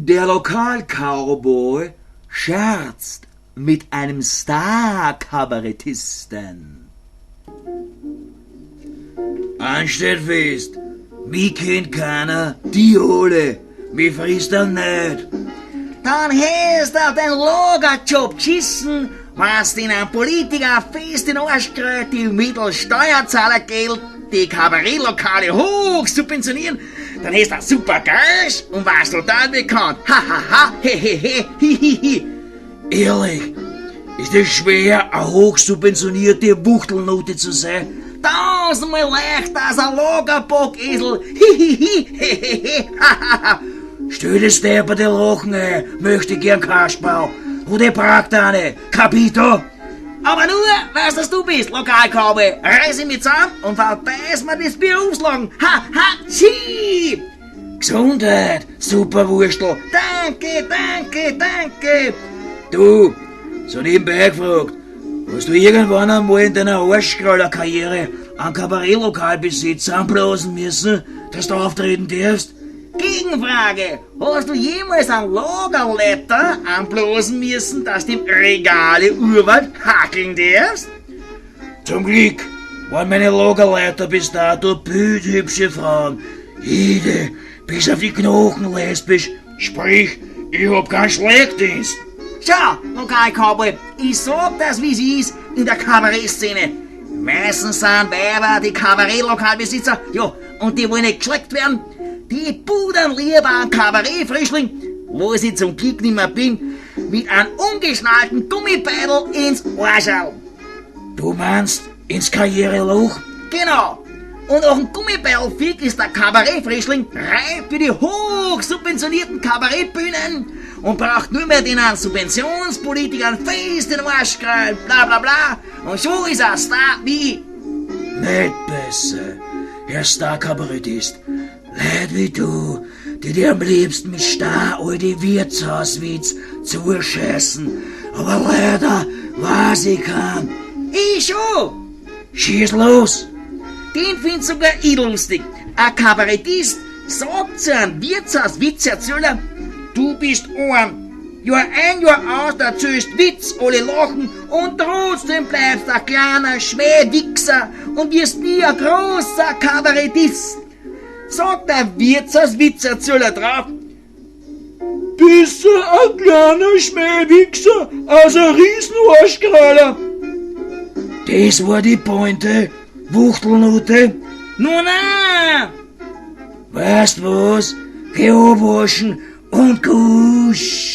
Der Lokalcowboy scherzt mit einem Star-Kabarettisten. Ansteht fest, mi kennt keiner, die Ole, mi frisst er nicht. Dann hast du auf den Lagerjob geschissen, was den ein Politiker fest in Arsch gerät, die mittel Steuerzahlergeld die Kabarettlokale hoch subventionieren, dann hast du super Cash und warst total bekannt. Ha ha ha, he he he, hi hi hi. Ehrlich, ist es schwer, eine hochsubventionierte Wuchtelnote zu sein? Tausendmal leichter als ein Lagerbockesel. Hi hi hi, he he he, ha ha ha. Stell das depperte Lachen ein, möchte gern Kasperl. Oder bragt eine, capito? Aber nur, weil's das du bist, Lokalcowboy. Reiß ich mich zusammen und verbeiß mir das Berufslachen. Ha, ha, tschi! Gesundheit, Superwurstel. Danke, danke, danke. Du, so nebenbei gefragt, hast du irgendwann einmal in deiner Arschkrallerkarriere einen Kabarettlokalbesitzer anblasen müssen, dass du auftreten darfst? Gegenfrage. Hast du jemals einen Lagerleiter anblasen müssen, dass du im Regale Urwald hackeln darfst? Zum Glück waren meine Lagerleiter bis dato bildhübsche Frauen. Jede bis auf die Knochen lesbisch. Sprich, ich hab keinen Schleckdienst. Schau, Lokalcowboy, ich sag das, wie's ist in der Kabarettszene. Meistens sind Weiber die Kabarettlokalbesitzer, ja, und die wollen nicht geschleckt werden. Die pudern lieber einen Kabarettfrischling, wo ich zum Glück nicht mehr bin, mit einem ungeschnallten Gummibeidel ins Arschal. Du meinst ins Karriereloch? Genau. Und auch ein Gummibeidelfick ist der Kabarettfrischling reif für die hochsubventionierten Kabarettbühnen und braucht nur mehr den Subventionspolitikern fest in den Arsch krallen, bla bla bla. Und so ist er Star wie ich. Nicht besser, Herr Star-Kabarettist. Leute wie du, die dir am liebsten mit star alte Wirtshauswitz zuscheißen. Aber leider weiß ich keinen. Ich schon. Schieß los! Den find sogar ich lustig. Ein Kabarettist sagt zu einem Wirtshauswitzerzähler, du bist arm. Jahr ein, Jahr aus, da erzählst Witz, alle lachen und trotzdem bleibst ein kleiner Schmähwichser und wirst nie ein großer Kabarettist. Sagt der Wirtshauswitzerzähler drauf, Besser ein kleiner Schmähwichser als ein Riesenarschkraller. Das war die Pointe, Wuchtelnote. Nun na! Weißt was? Geh abwaschen und kusch.